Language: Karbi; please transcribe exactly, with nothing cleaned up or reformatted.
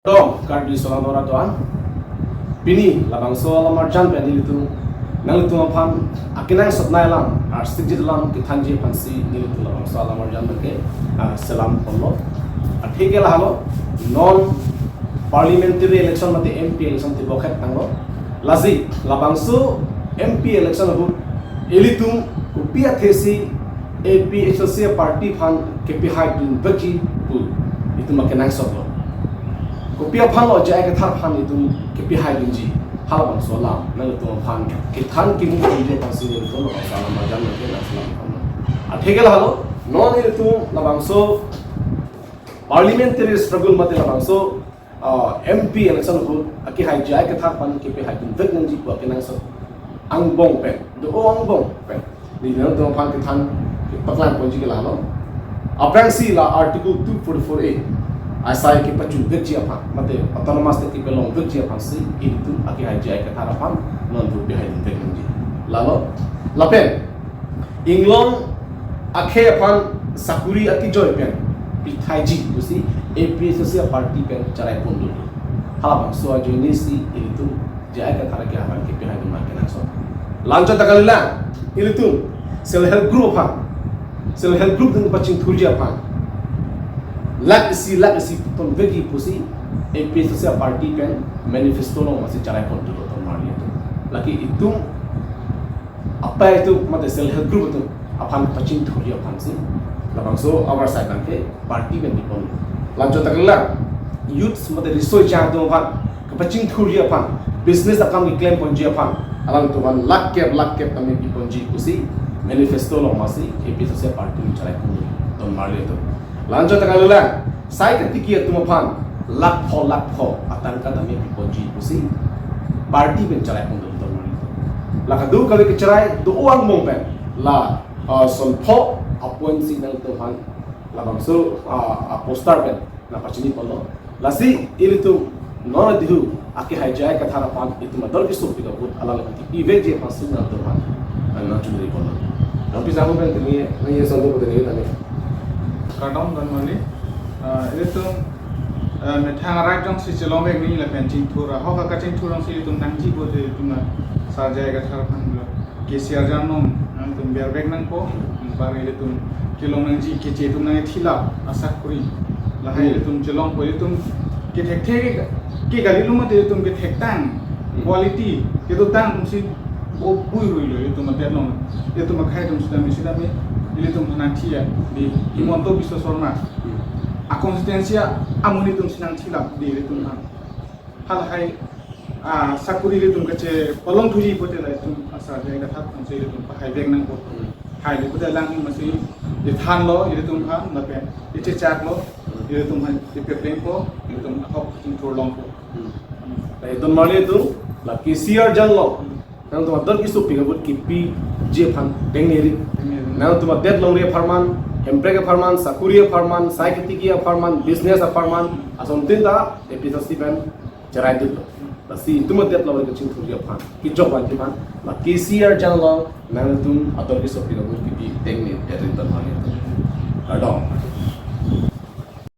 Dong, Karbi Solangdong Arat do-an. Pini labangso alam arjan pen nelitum nanglitum aphan akenangsot nai alam, arsik jit alam kethanji aphansi nelitum labangso alam arjan pen ke, ah, selam ponlo. Athe ke lahelo, non parliamentary election mate M P election tibokhet tanglo. Lasi labangso M P election ahut ilitum kopi athesi A P H L C party aphan kepihaidun vekji pu itum akenangsotlo. Kopi aphanlo J I Kathar aphan itum kepihaidunji, halabangso alam nanglitum aphan kethan kimu ponji aphansi nelitum labangso alam arjan pen ke nangselam ponlo. Athe ke lahelo, non ilitum labangso parliamentary struggle mate labangso, ah, M P election ahut akehai J I Kathar aphan kepihaidun vek nangji pu akenangsot angbong pen, do-o angbong pen nelitum aphan kethan kepaklang ponji ke lahelo. Aphrangsi la Article two forty-four A asai kepachun vekji aphan mate autonomous state kepalong vekji aphansi ilitum akehai J I Kathar aphan non thu pihaidun vek nangji. Lalo, lapen inglong akhei aphan sakuri akejoi pen pithaiji pusi A P H L C party pen cherai pondunlo. Halabangso ajoinesi ilitum J I Kathar ke aphan kepihaidun akenangsot. La-anchot ta kalilang, ilitum self help group aphan, self help group atum pachingthurji aphan lakh isi lakh isi ton vekji pusi A P H L C party pen manifesto along masi cherai pondunlo, donmarli atum. Lake itum apai atum mate self help group atum aphan pachingthurji aphansi labangso our side abang ke party pen pipon. La-anchot ta kalilang, youths mate riso ejang atum aphan kapachingthurji aphan, business akam keklem ponji aphan, alangtum aphan lakh kep lakh kep tame piponji pusi manifesto along masi A P H L C party cherai pondunlo, donmarli atum. La-anchot ta kalilang, sai ketiki atum aphan lakh pho lakh pho atangka tame piponji pusi party pen cherai pondunlo, donmarli atum. La kadokave kecherai do-o angbong pen la, ah, son pho apoint si nangtum aphan labangso, ah, ah, poster pen nangpachini ponlo. Lasi ilitum non adihu akehai J I Kathar aphan itum ador kesopik avote alang kepivekji aphansi nangtum aphan, ah, nangchunri ponlo. Nangpi jang pen tini nangji ason do tini tani. Kardom, donmarli. Ah, ilitum, ah, methang arai jongsi chelongvek nangji lapen chingthur ahok akachingthur jongsi ilitum nangji pulote ilitum la Sar J I Kathar aphan lo. K C R arjan along nangtum bervek nangpo, anpar ilitum kelong nangji, keche atum nangkethilap asakuri. Lahai Hmm. ilitum chelongpo, ilitum kethekthe ke, ke kalilo mate ilitum kethektang, Hmm. quality kedotang atumsi bo bui ruilo ilitum adet along. Ilitum akhei atum sitame sitame ilitum aphan nangthiya, di Hmm. Himanta Biswa Sarma. Hmm. A constituency amonit atumsi nangthilap di ilitum aphan. Halahai, ah, sakuri ilitum kachepalongthuji pulote la itum asar J I Kathar aphansi ilitum pahaivek nangpo. Hmm. Hailo pulote alang masi ithanlo ilitum aphan, lapen ichechaklo Hmm. ilitum aphan, ipeplengpo ilitum, ahok chingthur longpo. Hmm. Hmm. Donmarli atum, la K C R arjan along Hmm. nangtum ador kesopik avote kepiji aphan tengneri. Tengneri. Nangtum adet longri apharman, hemprek apharman, sakuri apharman, sai ketiki apharman, business apharman, asontin ta A P H L C pen cheraidunlo. Lasi itum adet longri kachingthurji aphan, kejok vanji aphan, la K C R arjan along nangtum ador kesopik avote kepi tengneri, ya, donmarli atum. Kardom.